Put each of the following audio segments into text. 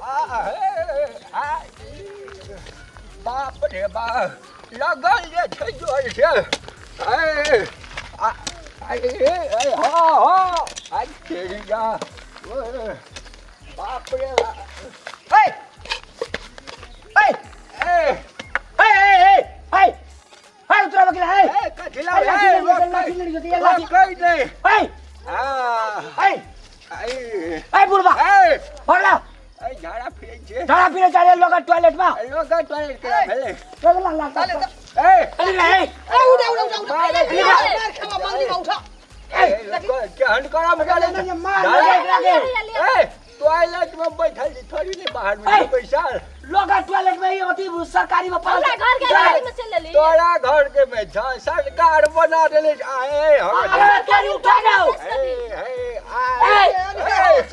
आ हे आ बाप रे बाप लगल जे छै जोर से ए आ ए ए हाँ हाँ आ तेरी जा ओए, बाप रे बाप। ए ए ए ए ए ए ए ए उतरा बकला ए ए कथी ला ए, लाठी ए, लेने चल, लाठी लेने चल, लाठी। रोकै नहि ए आ ए ए ए बुढ़बा ए भगला ए झाड़ा फिरै छै झाड़ा पीने चले लोग टॉयलेट में लोग टॉयलेट के भेलै चल ला ला चले ए अरे ला ए ए उठा उठा उठा उठा मारे मार खावा मंगली में उठा केहन करम अरे करे मार एकरा के ए टॉयलेट में बैठल छी थोड़ी ने बाहर ए! में पैसा लोग टॉयलेट में ही अथी सरकारी में पड़ल हमरा घर के गाड़ी में चल लेली तोरा घर के में छ सरकार बना देले छै। आए हम अरे तोरी उठा ना ए हे आए ए,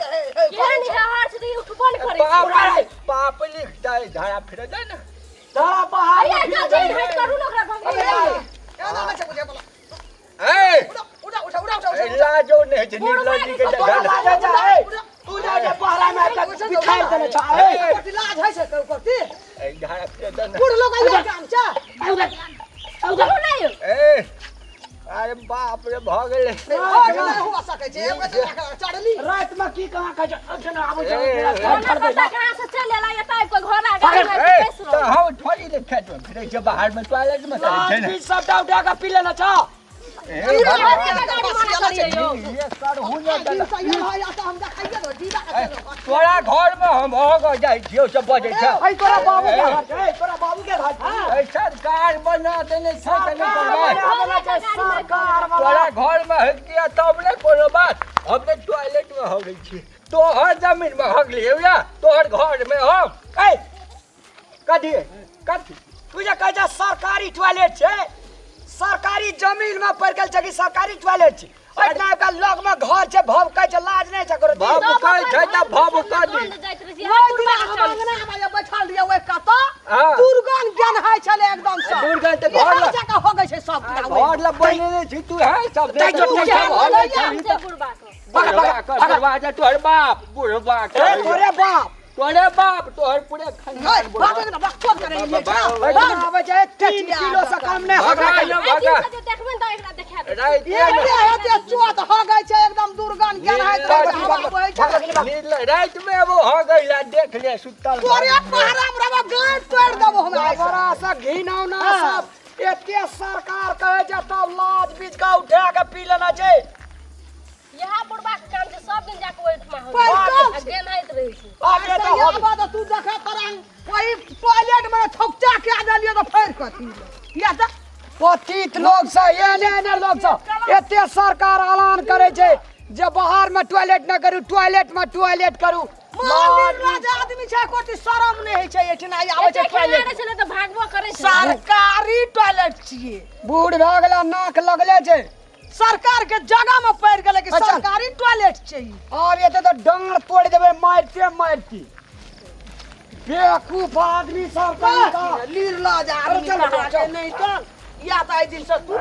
केहन निहार छै तऽ उठबो नहि करै छै पाप पाप लिखता है झाड़ा फिर दे ना धरा पहाड़ अरे चल चल हट करू ने ओकरा भंगी ए ना छै बुझे बोला ए उठा उठा उठा उठा ए, लाजो नहीं छै निर्लज्जी के तोरा झाड़ा लाज जा ए तू जा जे पहरा में तक बिखार देने छ ए करती लाज है से करती ए झाड़ा फिर दे ना बूढ़ लोग आइए काम छै ए उधर ए उधर करू नहि ए अरे बाप रे भऽ गेलै नहि हुआ सकै छै एगो चढ़ली रात में की कहाँ खाइ छ अच्छा ना आबै छ ए, हमरा पता कहाँ से चल एला एतऽ आबि कऽ घर आ गाड़ी में ए, बैस तऽ रहल हम थोड़ी ने खेत में फिरै छै बाहर में टॉयलेट में करै छै लाज ने भी सबटा उठा के पी लेना छ ए, घर भगवान, के गाड़ी मना करियै यौ ये करहु ने दिन से ये है या तो हम देखाइए दो जीवा के चलो तोरा घर में हम हो जाइ छियौ सब बजै छै ए तोरा बाबू के घर छै ए तोरा बाबू के घर छै ए, सरकार बना देने छै तऽ नहि सरकार करबै बना देने छै, सरकार तोरा वाला घर में हगिया तब ने कोनो बात हम ने टॉयलेट में हगै छी तोहर जमीन में हगलियौ या तोहर घर में हम ए कथी कथी तू जे कहै छ सरकारी टॉयलेट छै सरकारी जमीन में पड़ गेल छै कि सरकारी टॉयलेट छै ओहिना ओकरा लग में घर छै भवकै छै लाज नहि छै ककरो भव कहै छै तऽ भव कथी जाइत रहै छी ओहि दिन हम अंगना में जे बैठल रहियै ओहि कतऽ हाँ। दुर्गंध ज्ञान होइ छलै एकदम से दुर्गंध तऽ घर लग- जकाँ हो गई छै सब घर लग बनेने छी तू है सब तै जो- तै जो- सब हगै छी छै बुढ़बा के बुढ़बा के बुढ़बा के तोहर बाप बुढ़बा के ए तोरे बाप तोरे बाप तोहर पूरे खानदान बुढ़बा। ओहिना आबै छै 3 किलो से कम नहि भगा हगै यौ, आइ भगा। दिन से जे देखबै ने तऽ एकरा देखा देबै राति मे एते चोट हो गई छै एकदम दुर्गंध ज्ञान होइत रहै छै, हवा बहै छै। राति में वो हो गई देख ले सुतल तोरे पहरा में रहबो गाँठ तोड़ि देबो हमरा आइ से। बड़ा सा घिनौना सब एते सरकार कहै छै तब लाज बीच के उठा के पी लेना छै इएह बुढ़बा के काम छै सब दिन जाके ओहिठमा होइ पैर छै। आ गेनाइत रहै छै बाप रे ऐसे तऽ हम आबऽ तऽ तू देखा तोरा ओहि टॉयलेट में थोकचा के देलियो तऽ फेर कथी या तऽ पतित लोग से एहने एहने लोग से एते सरकार ऐलान करे छै जे बाहर में टॉयलेट न करू टॉयलेट में टॉयलेट करू मालिक राजा आदमी छै कोटी शरम नहि होइ छै एहिठिना आबै छै एते खेला टॉयलेट रहै छै ने तऽ भागबो करै छै सरकारी टॉयलेट छियै बूढ़ भए गेला नाक लगले छै सरकार के जगह में पड़ि गेलै कि अच्छा। सरकारी टॉयलेट छै ई। आब एते तऽ डाँड़ तोड़ि देबै मारिते मारिते बेवकूफ आदमी सब कहीं का निर्लज आदमी अरे चल, कहाँ चल। के नहि चल या तऽ एहि दिन से तू